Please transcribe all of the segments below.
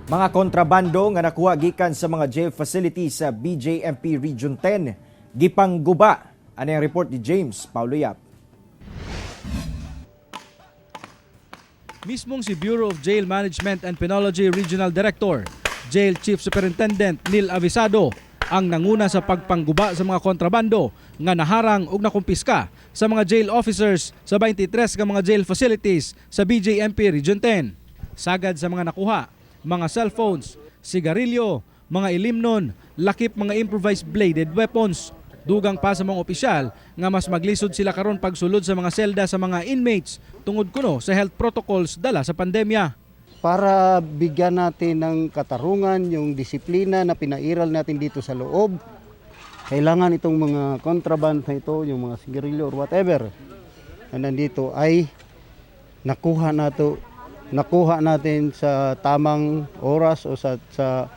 Mga kontrabando nga nakuha gikan sa mga jail facilities sa BJMP Region 10 gipangguba. Ano ang report ni James Paulo Yap? Mismong si Bureau of Jail Management and Penology Regional Director, Jail Chief Superintendent Neil Avisado ang nanguna sa pagpangguba sa mga kontrabando nga naharang ug nakumpiska sa mga jail officers sa 23 ka mga jail facilities sa BJMP Region 10. Sagad sa mga nakuha, mga cellphones, sigarilyo, mga ilimnon, lakip mga improvised bladed weapons. Dugang pa sa mga opisyal nga mas maglisod sila karon pagsulod sa mga selda sa mga inmates tungod kuno sa health protocols dala sa pandemya. Para bigyan natin ng katarungan yung disiplina na pinairal natin dito sa loob. Kailangan itong mga contraband na ito, yung mga sigarilyo or whatever na nandito ay nakuha natin sa tamang oras o sa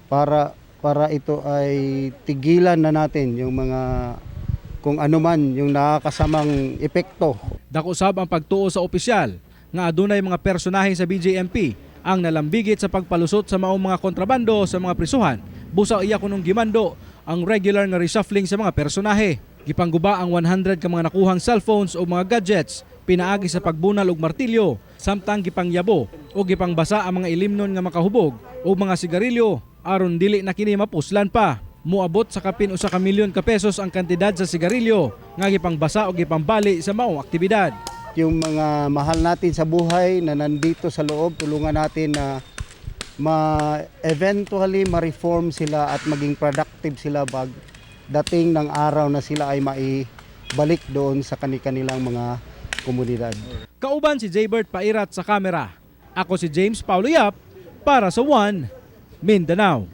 para para ito ay tigilan na natin yung mga kung ano man yung nakakasamang epekto. Dako sab ang pagtuo sa opisyal nga adunay mga personahe sa BJMP ang nalambigit sa pagpalusot sa maong mga kontrabando sa mga prisuhan. Busa iya kunong gimando ang regular nga reshuffling sa mga personahe. Gipangguba ang 100 ka mga nakuhang cellphones o mga gadgets pinaagi sa pagbunal og martilyo, samtang gipangyabo o gipangbasa ang mga ilimnon nga makahubog o mga sigarilyo aron dili na kini mapuslan pa. Muabot sa kapin 1 ka milyon ka pesos ang kantidad sa sigarilyo nga gipangbasa o gipambali sa maong aktibidad. Yung mga mahal natin sa buhay na nandito sa loob, tulungan natin na ma eventually ma-reform sila at maging productive sila pag dating ng araw na sila ay maibalik doon sa kanilang mga komunidad. Kauban si Jaybert Pairat sa kamera. Ako si James Paulo Yap para sa One Mindanao.